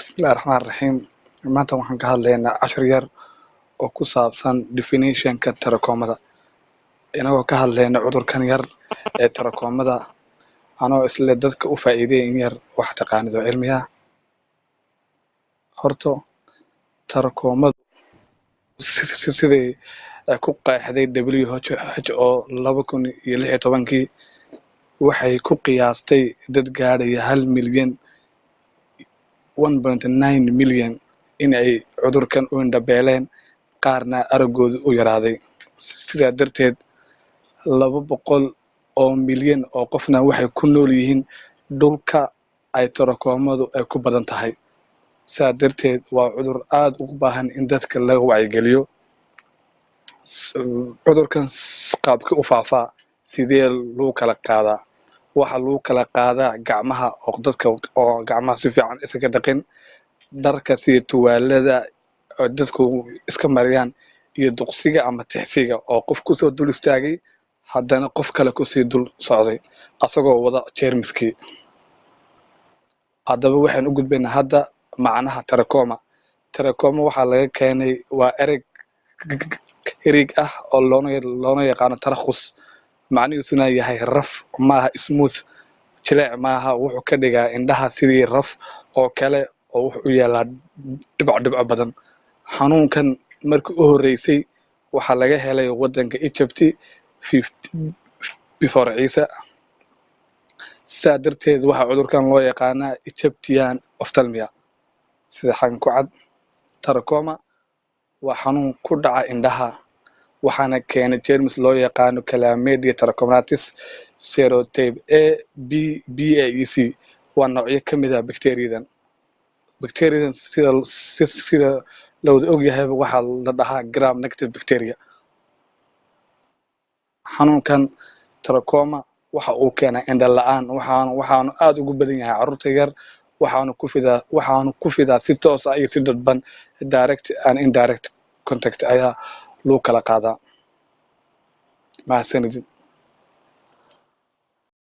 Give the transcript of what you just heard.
Bismillahi Raxmaani Raxiim. Maanta waxaan ka hadlaynaa cashar yar oo ku saabsan definitionka tarakoomada, inagoo ka hadlayna cudurkan yar ee tarakoomada, anoo isle dadka u faa'iideeya in yar wax taqaanid oo cilmi ah. Horta tarakoomadu siday ku qeexday WHO 2016-kii, waxay ku qiyaastay dad gaadhaya 1 milyan, 1.9 million, in ay cudurkan u indhabeeleen, qaarna araggoodu u yaraaday. Sidaa darteed 200 milyan oo qofna waxay ku nool yihiin dhulka ay tarakoomadu ay ku badan tahay. Sidaa darteed waa cudur aada ugu baahan in dadka laga wacyigeliyo. Cudurkan qaabkii u faafaa, sidee lagu kala qaadaa? Waxaa lagu kala qaadaa gacmaha oo dadka oo gacmaha si fiican isaga dhaqin, dharka sida tuwaalada oo dadku iska mariyaan, iyo duqsiga ama tixsiga oo qof kusoo dul istaagay, haddana qof kale kusii dul socday asagoo wada jeermiskii. Haddaba waxaan u gudbaynaa hadda macnaha trachoma. Trachoma waxaa laga keenay, waa erey Greek ah oo loona yaqaano trachus, macnihiisuna yahay rough. Maaha smooth, jileec maaha. Wuxuu ka dhigaa indhaha sidii rough oo kale, oo wuxuu u yaalaa dhibco dhibco badan. Xanuunkan markii u horreysay waxaa laga helay waddanka Egypt before Ciise. Sidaa darteed waxaa cudurkan loo yaqaanaa Egyptian ophthalmia. Sida xagan ku cad, trachoma waa xanuun ku dhaca indhaha, waxaana keena jeermis loo yaqaano Chlamydia trachomatis serotype A, B, B A E C. Waa noocyo ka mid ah bacteriadan. Bacteriadan sida la wada ogyahayba waxaa la dhahaa gram negative bacteria. Xanuunkan trachoma waxa uu keenaa indho la-aan, waxaanu aada ugu badan yahay carruurta yar, waxaanu ku fidaa si toos ah iyo si dadban, direct and indirect contact ayaa lagu kala qaadaa. Mahadsanidin.